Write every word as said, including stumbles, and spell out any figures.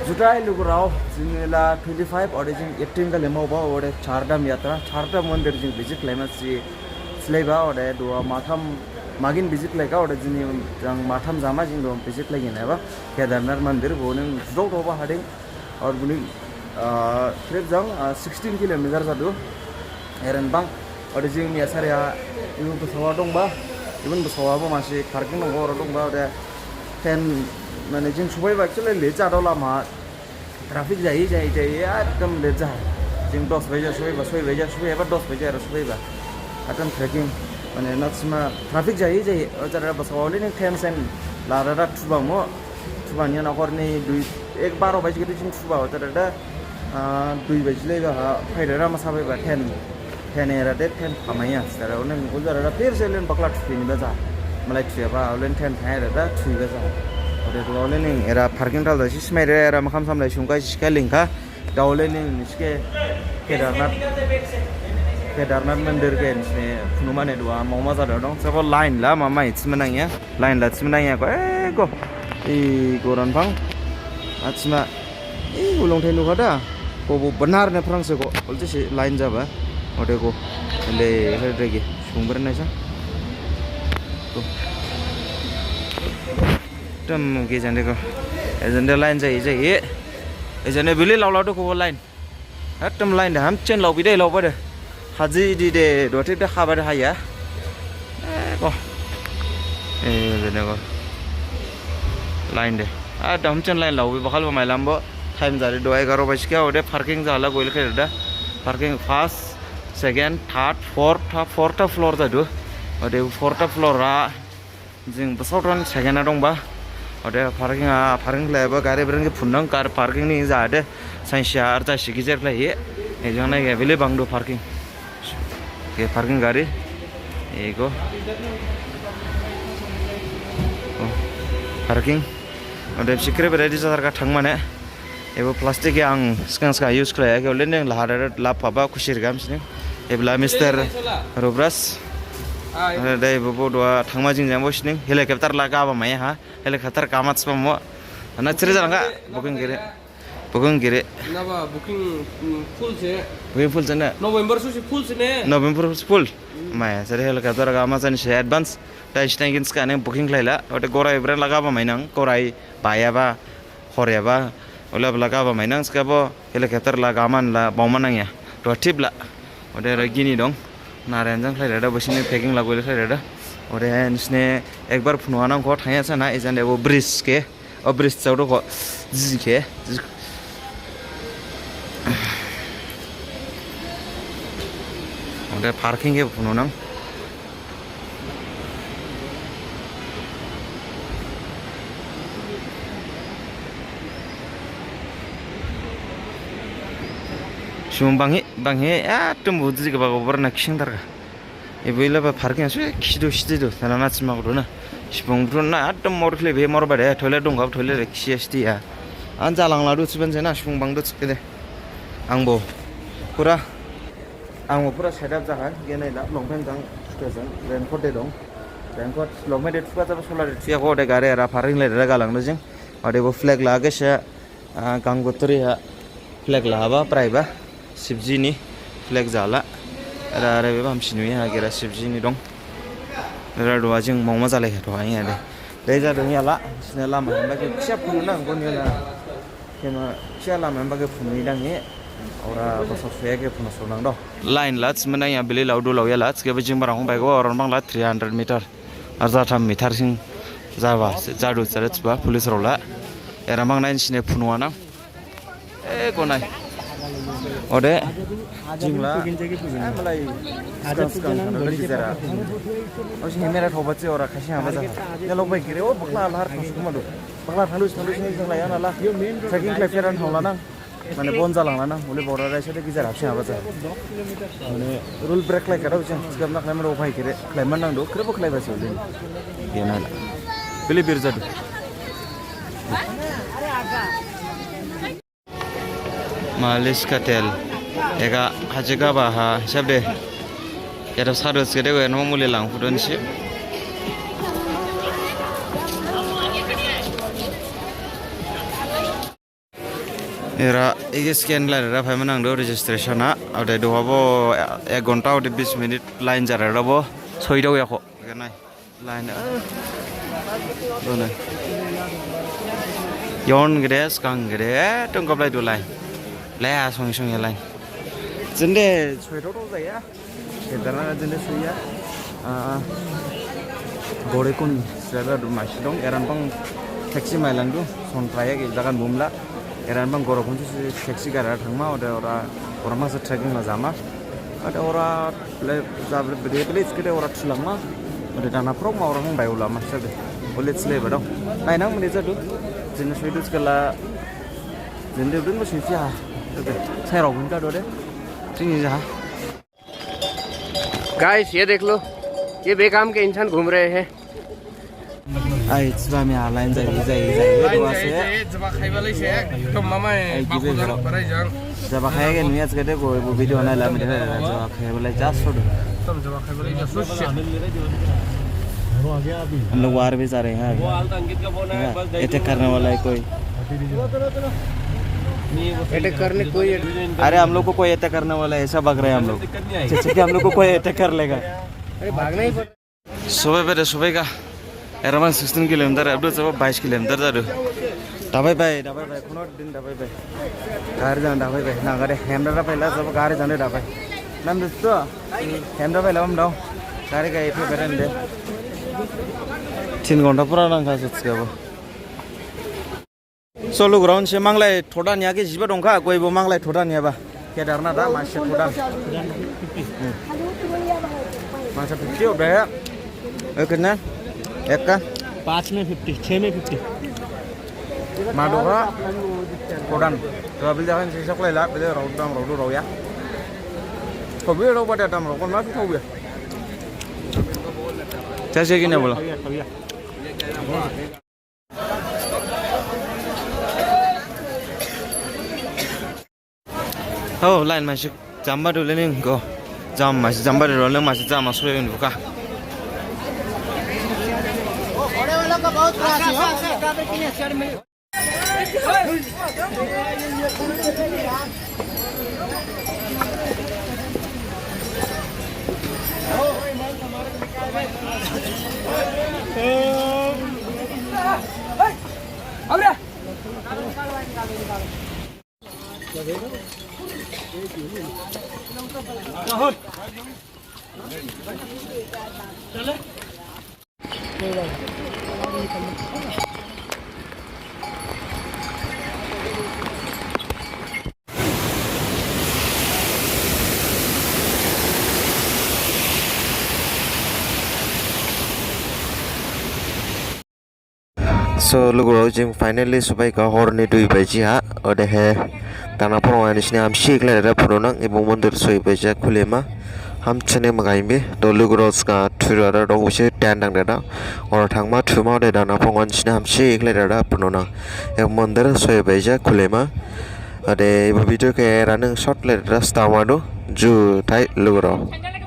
Juthai lugurao, jing la twenty five, ode jing eighteen kha lema oba, ode Char Dham yatra, Char Dham mandir jing visit laima si, slaiba, ode duha matham, magin visit laika, ode jing jang matham jama jing duha visit laigin eba, Kedarnath mandir, bo ning jok doba hading, or buni, ah, trip jang, ah, sixteen kilometer jadu, eren bang, ode jing miya sari ha, ibu besawa dongba, ibu besawa bo masi parking dong, oro dongba, ode ten, mane jing subaiba actually late jadu lama, traffic jahi, jahi, jahi, ekdom late jaha. Jing dos baje subaiba, soi baje subaiba, dos baje aro subaiba. Ekdom trekking, mane natsima traffic jahi, jahi, o jara besawa le ning ten sen, la dada thuba mo, thuba niya na hor ni dui, ek baro baje gede jing thuba, o jara da, ah, dui baje leba ha, phaidada masa baiba ten. Ten era de ten phamaiya, sara olen ujar era phir se olen bakla thuphi ni baja. Malai thuyaba, olen ten thai era da thui baja. Ode to olen era parking thal da si smai re era makham samlai sungkai sika lingkha. Da olen ning niske Kedarnath, Kedarnath mandir ke nisne phunumane dua mama jada dong. Sabo line la mama itsmanang ya. Line la tsmanang ya ko. Eh, ko. I goran phang. Atsma. Ih, ulong thai nukha da. Ko bo benar ne phrang se ko. Olte se line jaba. Ode ko. Le, he, de ge. Sungber nai sa. Ko. Tam ge jande ko. Ejande line jai, jai. Ejande bili lao lao do ko bo line. Ekdom line de hamchen lao bide lao bade. Haji di de, dua trip de haba de haya. Eh, ko. Eh, bene ko. Line de. Ah, damchen line lao bi bakal ba mailam bo. Time jari dua egaro baji kya ode parking jala goil khe da. Parking first, second, third, fourth, fourth floor jadu. Ode fourth floor ra. Jing basao tran second a dongba. Ode parking a, parking leba gari bereng ke phunang kar parking ni jade. Sainsia arta sigi jer lai ye. Ejang nai ke bili bangdu parking. Ke parking gari. Ego. Oh, parking. Ode sikre bere di jajar ka thangmane. Ebo plastic yang skang skang use khlaiya ke olen neng lahar lap phaba khusi rigam sining. Ebla Mister Rubras. Ode ebo bo dua thangma jing jang bo sining. Helicopter laga ba maya ha. Helicopter kamat spa mo. Ana chiri jalanga booking giri. Booking giri. Naba booking, mm, full se. Booking full se na. November susi full se ne. November susi full. Maya sari helicopter kamat sani se advance. Dai sitang gin sika neng booking khlaila. Ode gorai brand laga ba mainang. Gorai baya ba. Horyaba, ola bla gaba mainang skabo, helicopter la gaman la bauman nangya, dua trip la. Ode ra gini dong, naren jang khlai rada, bosini packing la gole khlai rada. Ode nisne ekbar phunu anang ko thangya sana, ejan de bo bridge ke, o bridge chau do ko, ji ke, ji. Ode parking ke phunu nang. Sum banghi, banghi, ekdom buji gaba gobor na kising darga. Ibu ila ba parking asu, kisidu, sididu, nala na sima kudu na. Sibung kudu na, ekdom mor khle be mor bade, toilet dong gab, toilet kisi esti ya. An jalang ladu siban jena, sibung bangdu sikede. Angbo. Pura. Ang bo pura setup jaha, genai la, longpant jang, juta jang, raincoat de dong. Raincoat, longpant de thuka jaba sola de thuya ko, de gari era parking le de galang no jing. Ode bo flag la ge se, ah, Gangotri ha flag la haba, prai ba, Shivji ni flag jala. Era, era be bam sinu ya, gera Shivji ni dong. Era dua jing mong ma jale ha to ha ya de. Dai jadu yala, sine lama hamba ke kisa phunu nang, gon yala. Kema kisa lama hamba ke phunu idang he, ora bosa suya ke phunu sonang do. Line lats menang ya bili laudu lauya lats, ke bejing barang hong baigo, orang bang lat three hundred meter. Arja tham meter sing jaba, jadu charet ba, police rola. Era mang nine sine phunu anang. Eh, gonai. Ode, jingla. Eh, malai. Skang, skang, skang, lagi jara. Osi hemera thoba che ora khasi haba jaha. Ya lok bai kire, o bakla alhar khas kuma do. Bakla thalu, thalu sini jingla ya nala. Trekking khlai pheran thangla nang. Mane bon jalang la nang. Ule bora rai sade gijar hapsi haba jaha. Mane rule break khlai kada ucin. Skam nak lemro bai kire. Khlai man nang do. Kire bo khlai ba se ule. Ya nala. Bili bir jadu. Malis katel. Ega haji gaba ha hisab de. Yada sadu sede we no muli lang pudun si. Era ege scan lai rera phaima nangdu registration ha. Ode duhabo ek ghonta ode bis minute line jara rabo. Soidao yakho. Ege nai. Line, ah. Done. Yon gede, skang gede, eh, tongkap lai du line. Lai asong isong ya line. Jende soidao dao jaya. Kedarnath jende suya, ah, Gorekund sela du masi dong, eran bang taxi mailangdu, son traya ke jagan bumla, eran bang Gorekund si taxi gara thangma, ode ora, ora masa trekking la jama, ode ora le, jable bede bele iskede ora thulangma, ode dana prok ma ora hong bai ulama sebe, ole sele badong, nainang mene jadu, jende suidu skala, jende udun mo sinsi ha, ode, sai rok hingka dode, sini ja. Guys, ये देख लो, ये बेकाम के इंसान घूम रहे हैं। Ai, jaba mi alain jai, jai, jai, jaba se. Jaba khaiba lai se, ekdom mama, ai, baku gibe jang, bro. Parai jang. Jaba khaiya ke nuya jagade ko, wo video nai la mere, jaba khaiba lai just so. Ekdom jaba khaiba lai just so. हम लोग बाहर भी जा रहे हैं अभी। वो हाल तो अंकित का फोन आया, बस देख लो। अटैक करने वाला है कोई। अटैक करने कोई अरे, हम लोग को कोई अटैक करने वाला है, ऐसा भाग रहे हैं हम लोग। जैसे कि हम लोग को कोई अटैक कर लेगा। अरे, भागना ही पड़- Sobai bai de, sobai ga. Era bang sixteen kilometer, abdu saba bais kilometer jadu. Dabai bai, dabai bai, kono din dabai bai. Gari jang dabai bai, na gari hem dabai la, saba gari jang dabai. Nam dosto, hem dabai la, bam dao. Gari ga iphe beren de. Tin ghonta pura nangkha sutskabo. So, lugurao se manglai thoda niya ke jiba dongkha, koibo manglai thoda niya ba. Kedarnath da masi thoda. Hmm. Masi fifty obe. Ek na? Ek ka? पाँच में फिफ्टी, छः में fifty. Madoka thoda. To abil jahan sisa kolai la, bile rao dam rao du rao ya. Kobi rao bade dam rao kon ma thobi. Chaise ki na bola? Ho, line masi jamba du lening go. Jam masi jamba du lening masi jam masu lening buka. So, lugurao, jing finally sobaikha horni dui baji ha, odehe, dana phorong ani sini hamsi khlai rada phunu nang, ebo mondir soibaija khulema, hamsene magaimbi, to lugurao ska thura rada dong bisi tent dang rada, ora thangma thuma ode dana phorong ani sini hamsi khlai rada phunu nang, ebo mondir soibaija khulema, ode ebo video khe era ning short khlai rada stama du, juthai lugurao.